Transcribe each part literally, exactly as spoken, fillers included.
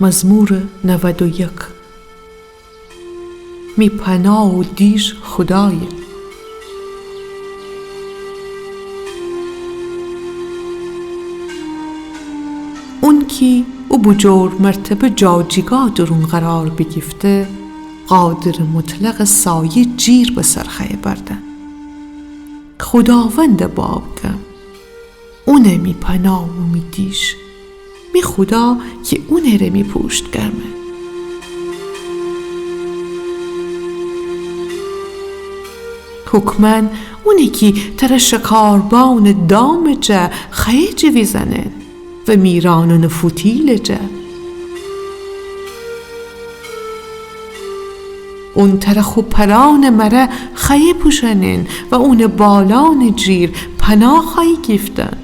مزمور نود و یک. می پناه و دیش خودایه. اون کی او بجور مرتبه جاجیگا درون قرار بیگیفته، قادر مطلق سایه جیر به سر خأیه بردن. خوداوند باب گم. اونه می پناه و می دیش، می خودا کی اونٚ ره می پوشت گرمه. حکماً اونه کی تره شکاربانٚ دامٚ جا خأیه جیویزنه و میرانأنٚ فوتیلٚ جا. اون تره خو پرأنٚ مره خأیه پوشأنین و اونٚ بالأنٚ جیر پناه خأیی گیفتن.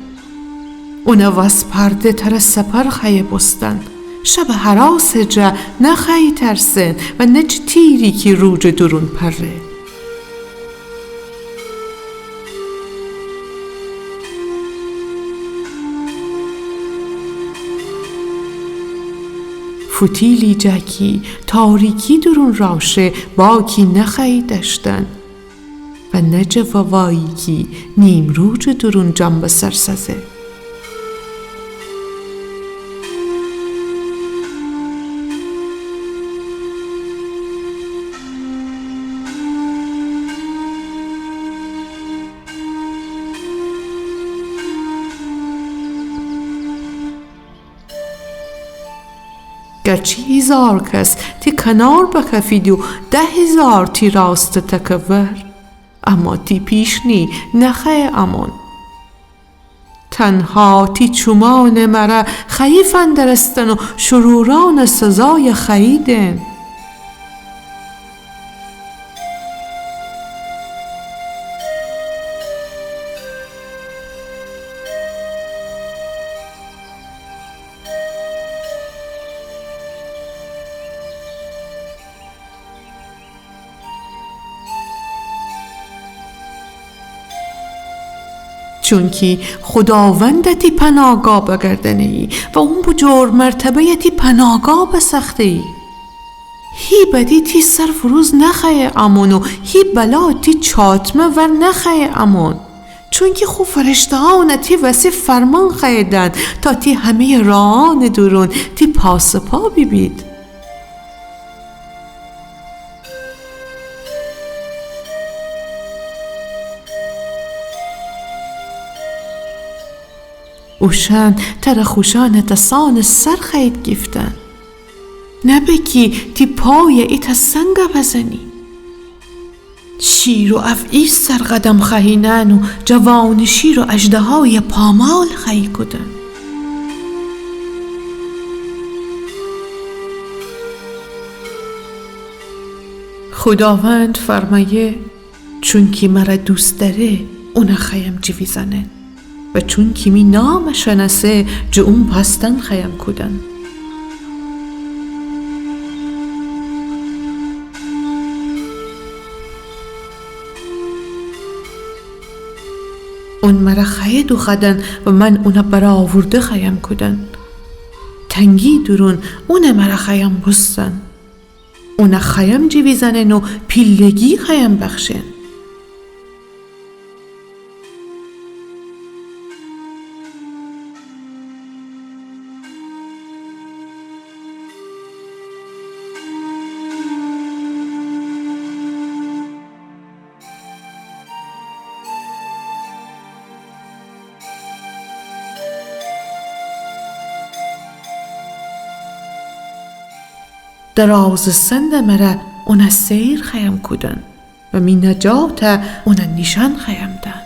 اونٚ وسپرده تره سپر خأیه بوستن. شبٚ هراسٚ جا نخأیی ترسین و نه جٚه تیری کی روجٚ درون پره. فوتیلی جا کی تاریکی درون راشه باکی نخأیی دأشتن و نه جٚه ووایی کی نیمروجٚ درون جان به سر سازه. گرچی هیزار کس تی کنار بکفید و ده هیزار تی راستٚ تکه ور، اما تی پیشنی نخأیه امون. تنها تی چومأنٚ مره خأیی فندرستن و شرورأنٚ سزای خأیی دئن. چونکی خوداوند تی پناهگاه بگردنه‌یی و اون بجور مرتبه‌یه تی پناهگاه بسخته‌یی. هی بدی تی سر فروز نخأیه امون و هی بلا تی چاتمه ور نخأیه امون. چونکی خو فرشته‌أنه تی وسی فرمان خأیه دن تا تی همه‌یٚ راهأنٚ دورون تی پاسٚ پا بیبید. اوشأن تره خوشأنٚ دسأنٚ سر خأیید گیفتن، نبه کی تی پایه ایتأ سنگ بزنی. شیر و افعی سر قدم خأیینن و جوانٚ شیر و اژدهایه پامال خأیی کودن. خوداوند فرمأیه، چونکی مره دوست دأره، اونه خأیم جیویزأنه و چونکی می نامه شنأسه، جٚه اون پأستن خأیم کودن. اون مره خأیه دوخوأدن و من اونه برآورده خأیم کودن. تنگی دورون اونه مره خأیم بوستن. اونه خأیم جیویزأنن و پیله‌گی خأیم بخشن. درازٚ سندٚ مره اونه سیر خأیم کودن و می نجاته اونه نیشأن خأیم دأن.